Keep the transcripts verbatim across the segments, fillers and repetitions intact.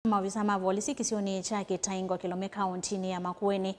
Maovisa ma volisi kĩsionĩ kya Kĩtaingwa Kĩlũme kaũntinĩ ya Makueni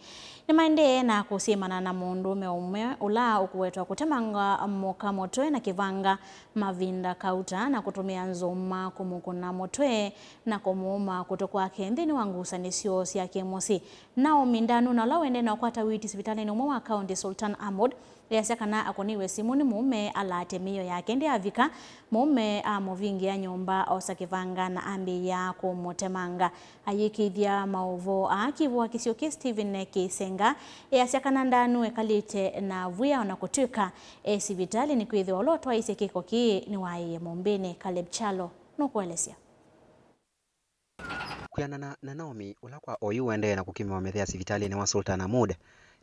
nĩmaendee na kũsyĩmana na mũndũũme ũmwe ũla ũkũwetwa kũtemanga mũka mũtwe na kĩvanga mavinda kauta na kũtũmĩa nzũma kũmũkũna mũtwe na kũmũũma kũtũ kwake nthĩnĩ wa ngusanĩsyo sya kĩmũsyĩ. Naomi Ndanu, na ũla ũendee na ũkwata witi sivitalĩnĩ ũmwe wa kaũnti, Sultan Ahmud, easya kana akũnĩiwe simũ nĩ mũũme alaate mĩio yake. Ĩndĩ avika, mũũme amũvingĩa nyũmba, osa kĩvanga na ambĩĩa kũmũtemanga. Ayĩkĩĩthya maũvoo aa kĩvũa kĩsio kĩ, Stephen Kĩsenga, easya kana Ndanu ekalĩte na vwĩa ona kũtw'ĩka e sivitalĩ, nĩkwĩthĩwa ũla ũtwaĩĩsye kĩko kĩĩ nĩwaaĩie mũmbĩnĩ. Caleb Kyalo nũkũelesya. Kwĩanana na Naomi, ũla kwa oyu ũendee na kũkĩmĩwa mĩthea sivitalĩnĩ wa Sultan Ahmud,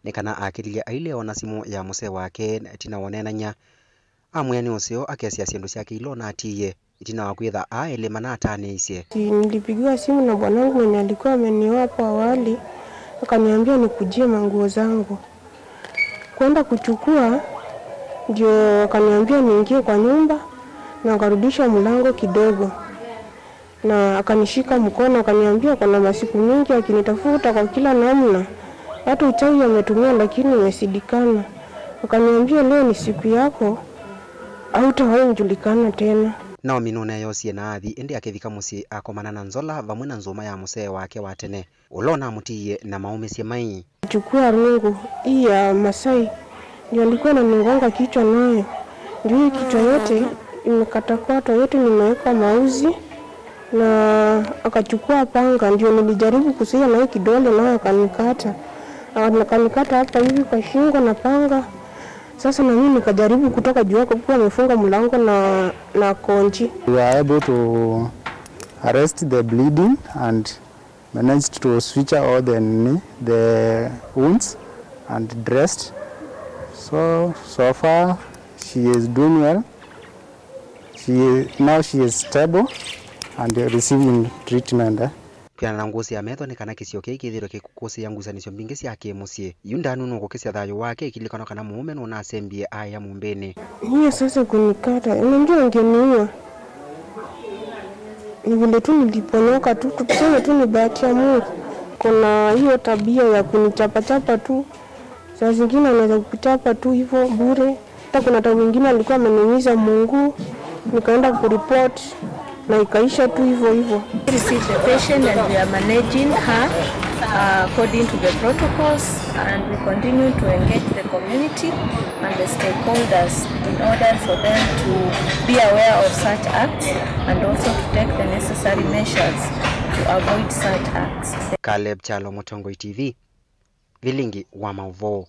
nĩ kana akĩlilye aile ona simũ ya mũsee wake, na ĩtina wa ũneenany'a, amwĩa nĩ ũseo akesĩa syĩndũ syake ila ũnatiie, ĩtina wa kwĩtha aa elĩ manataanĩisye. Si-, nilipigiwa simu na bwanangu mwenye alikuwa amenioa hapo awali, akaniambia nikujie manguo zangu. Kwenda kuchukua, ndio akaniambia niingie kwa nyumba na akarudisha mlango kidogo. Na akanishika mkono, akaniambia kuna masiku mingi akinitafuta kwa kila namna. Hata uchawi ametumia, lakini imeshindikana. Akaniambia, "Leo ni siku yako, hautawahi julikana tena." Naomi nũneeyosie na athi, ĩndĩ akĩvika mũsyĩ akomana na Nzola vamwe na nzũma ya mũsee wake wa tene, ũla ũnamũtiie na maũmĩsye mai. Chukua rungu hii ya Masai, ndio alikuwa ananigonga kichwa nayo. Ndio hii kichwa yote imekatakatwa, yote nimewekwa mauzi, na akachukua panga, ndio nilijaribu kuzuia nayo kidole, nayo akanikata. Akanikata hapa hivi kwa shingo na panga. Sasa na mimi nikajaribu kutoka juu yake, kuwa amefunga mlango na, na konji. We were able to arrest the bleeding and managed to suture all the, the wounds and dressed. So, so far, she is doing well. She, now she is stable and receiving treatment, eh. Kwĩanana na ngũsĩ ya metho nĩ kana kĩsio kĩĩ kĩthĩĩtwe kĩkũsĩĩa ngusanĩsyo mbingĩ sya kĩ-mũsyĩ. Yu Ndanu nũkũkĩsya thayũ wake ĩkilikanwa kana mũũme nũnasembie aĩa mũmbĩnĩ. Hiyo sasa kunikata, unajua angeniua. Ni vile tu niliponyoka tu, tu, tuseme tu ni bahati ya Mungu. Kuna hiyo tabia ya kunichapachapa tu. Saa zingine anaweza kuchapa tu hivyo bure. Hata kuna time ingine alikuwa ameniumiza mguu, nikaenda kuripoti na ikaisha tu hivyo hivyo. We received the patient and we are managing her, uh, according to the protocols, and we continue to engage the community and the stakeholders in order for them to be aware of such acts and also to take the necessary measures to avoid such acts. Caleb Kyalo, Mũtongoi T V, Vilingi wa Maũvoo.